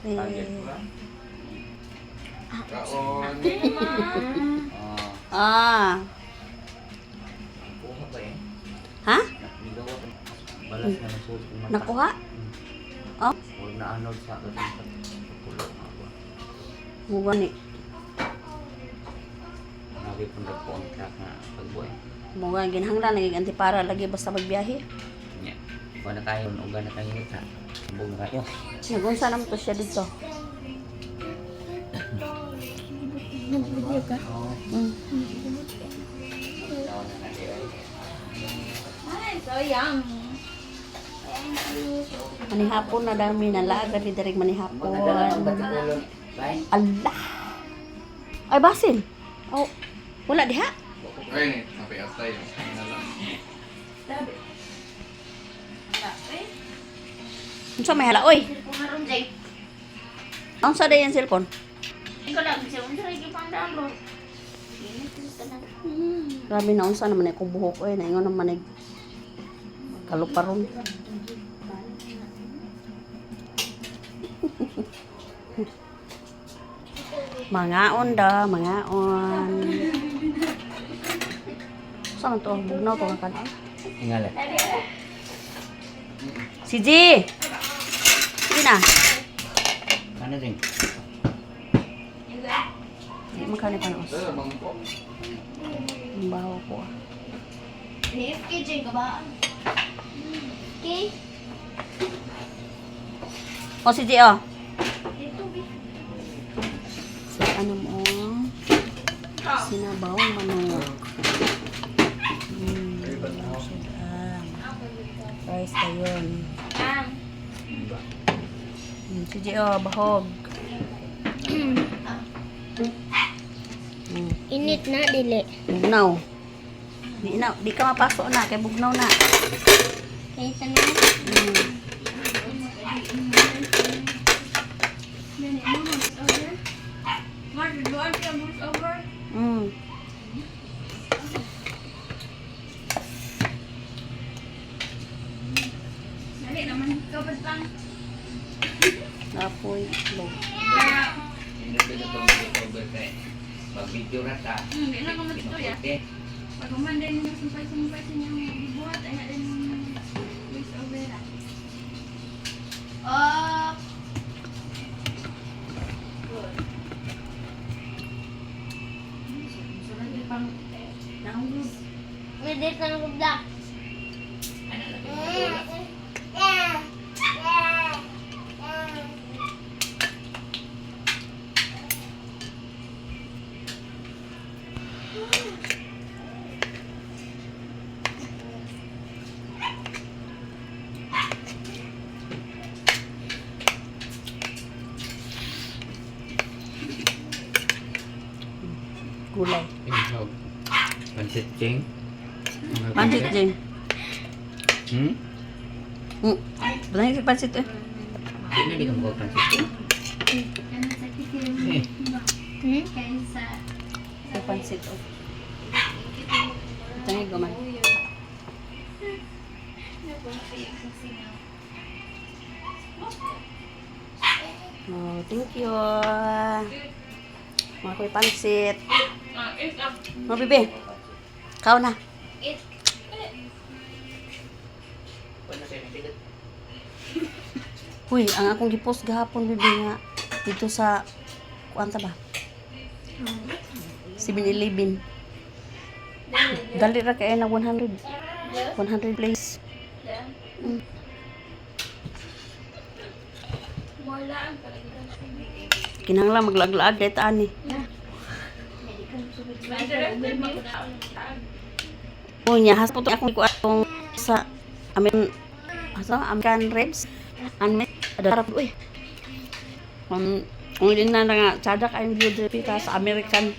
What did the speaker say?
Target ko lang. Kaon. Ah, Ah. kuha ba eh? Ha? Nigawa ko. Balas na nasuot ko mata. Nakuha? Oh. Huwag na anod sa akin. Pulo na ako. Muga ni. Nabi pong po ang truck na pagbuhay. Muga ginhanglan naging antipara lagi basta magbiyahe. Nya. Uga na kayo, uga na kayo ta. Bug na kayo. Nagunsa naman to siya dito. Nag-video ka? Oo. Taon na natin ay. Ay, so yum. Thank you. Manihapon na dami na laagan ni Derek manihapon. Magdala ng batikulon. Bye. Allah. Ay basin. Oh, wala diha. Ay, sabi atay. Ano lang. Unsa may hala oy? Cellphone na ron, Jay. Unsa day ang cellphone? Ikaw lang, siya. Unsa lagi pang download. Init ka na. Grabe na unsa naman akong buhok oy, naingon naman ay kaluparon. Mangaon da, mangaon. Saan to? Bugnaw to nga kanon. Ingala. Si G! Sige na. Ano din? Di man kani panos. Dala bangko. Ang baho ko ah. Ni FK Jay ka ba? Okay. O si G oh. Ito, bi. So ano mo? Sinabaw manok. Rice kayon. Ang. Si G oh, bahog. Init na, dili. Bugnaw. Di na, di ka mapasok na kay bugnaw na. Kaya tanong. Napoy itlog. Hindi ko ito mag-cover kay. Mag-video na ta. Hindi na kung matuto ya. Okay. Pag umanday mo sumpay-sumpay sa inyong gibuhat, ay na din voice over ah. Oh. May dito na kubla. Gulay. Ihog. Pansit King. Pansit Jing. Butan yung pansit eh. Di na di ka mukha pansit King. Eh, Kaysa May pansit oh. Butan yung guman. Oh, thank you. Mga kuy pansit. Mga bebe. Kao na. It. Uy, ang akong gipost gahapon bebe nga dito sa kuan ta ba? 7-Eleven. Dali ra kay na 100. 100 place. Kinahanglan maglaag-laag dahil ani. Unya has po akong kuan sa amin asa American ribs. Anme ada uy. Kung hindi na nga tsada kayong view dito sa American.